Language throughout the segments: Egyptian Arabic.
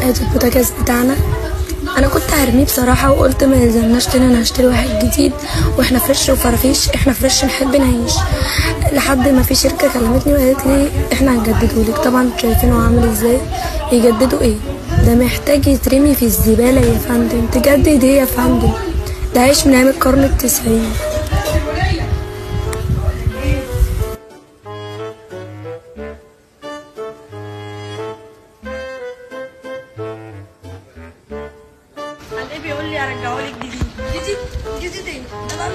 ادي البوتاجاز بتاعنا. انا كنت هرميه بصراحة وقلت ما يلزمناش تاني، انا هشتري واحد جديد، واحنا fresh وفرافيش، احنا fresh نحب نعيش. لحد ما في شركة كلمتني وقالت لي احنا هنجدده لك. طبعا شايفينه عامل ازاي، يجددوا ايه؟ ده محتاج يترمي في الزبالة يا فندم. تجدد ايه يا فندم؟ ده عايش من ايام القرن التسعين. قال بيقول لي ارجعه لك جديد. جديد جديد ايه؟ ده بقى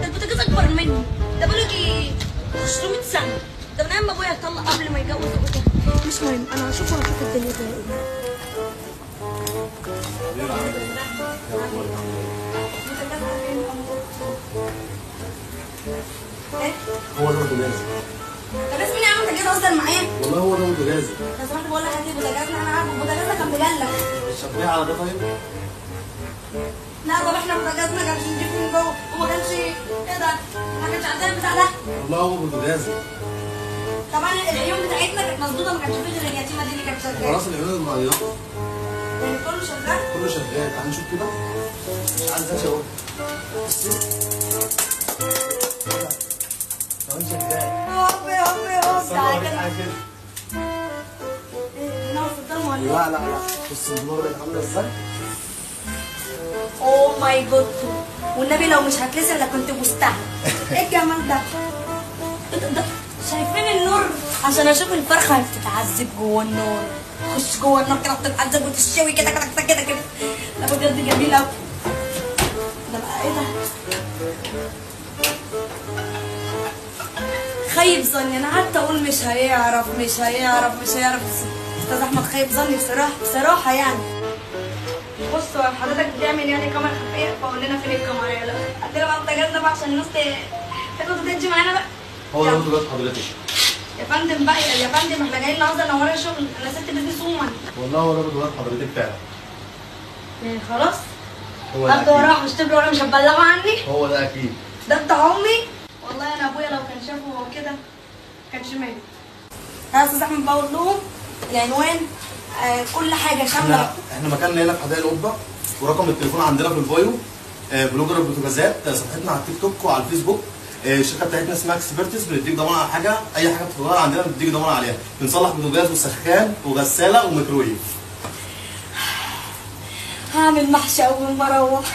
ده البوتاجاز اكبر مني، ده بقاله يجي 500 سنة، ده من ايام ما ابويا اتطلق قبل ما يتجوز وكده. مش مهم، انا هشوفه واشوف الدنيا فيها ايه. هو ده بوتاجاز. طب اسمعني يا عم، انت جاي تهزر معايا؟ والله هو ده بوتاجاز. لو سمحت بقول لك هات لي بوتاجازنا، انا عارفه بوتاجازنا كان مجلد. مش شبيه على ده طيب؟ لا طب احنا بوتاجازنا كانش نضيف من جوه وما كانش ايه ده؟ ما كانش عندنا البتاع ده. والله هو بوتاجاز. طبعا العيون بتاعتنا كانت مسدودة، ما كانش فيه غير اليتيمة دي اللي كانت شغالة. خلاص العيون اتغيرت. يعني كله شغال؟ كله شغال، تعالى نشوف كده. مش عايز امشي اهو. بصي. كمان شغال. هوب هوب هوب، تعالى كده. ايه نور في الضلمة ولا ايه؟ لا لا لا، بصي النور بقت عامله ازاي؟ oh my God، والنبي لو مش هتلسع لكنت بوستها. ايه الجمال ده؟ ده شايفين النور؟ عشان اشوف الفرخه بتتعذب جوه النور. خش جوه النار كده بتتعذب وتشوي كده كده كده كده. لا بجد جميل قوي. ده بقى ايه ده؟ خيب ظني، انا قعدت اقول مش هيعرف مش هيعرف مش هيعرف، استاذ احمد خيب ظني بصراحة بصراحة يعني. بص حضرتك بتعمل يعني كاميرا خفيه، فقول لنا فين الكاميرا. يلا هات لنا بقى بوتاجازنا بقى عشان الناس تاخد وتدي معانا بقى. هو ده بوتاجاز حضرتك يا فندم بقى؟ يا فندم احنا جايين النهارده نورينا شغل، انا ست business woman. والله هو ده بوتاجاز حضرتك فعلا. يعني خلاص هو ده هبدا وراه، مش تبقى وراه، مش هتبلغوا عني. هو ده اكيد، ده بتاع امي. والله انا ابويا لو كان شافه هو كده كانش مات. يا استاذ احمد بقول لهم العنوان، كل حاجة شاملة. احنا مكاننا هنا في حدائق القبة، ورقم التليفون عندنا في ال bio. blogger البوتاجازات، صفحتنا على التيك توك وعلى الفيسبوك. الشركة بتاعتنا اسمها اكسبرتس، بنديك ضمان على حاجة، اي حاجة بتتغير عندنا بنديك ضمان عليها. بنصلح بوتاجاز وسخان وغساله وميكرويف. هعمل محشي اول ما اروح.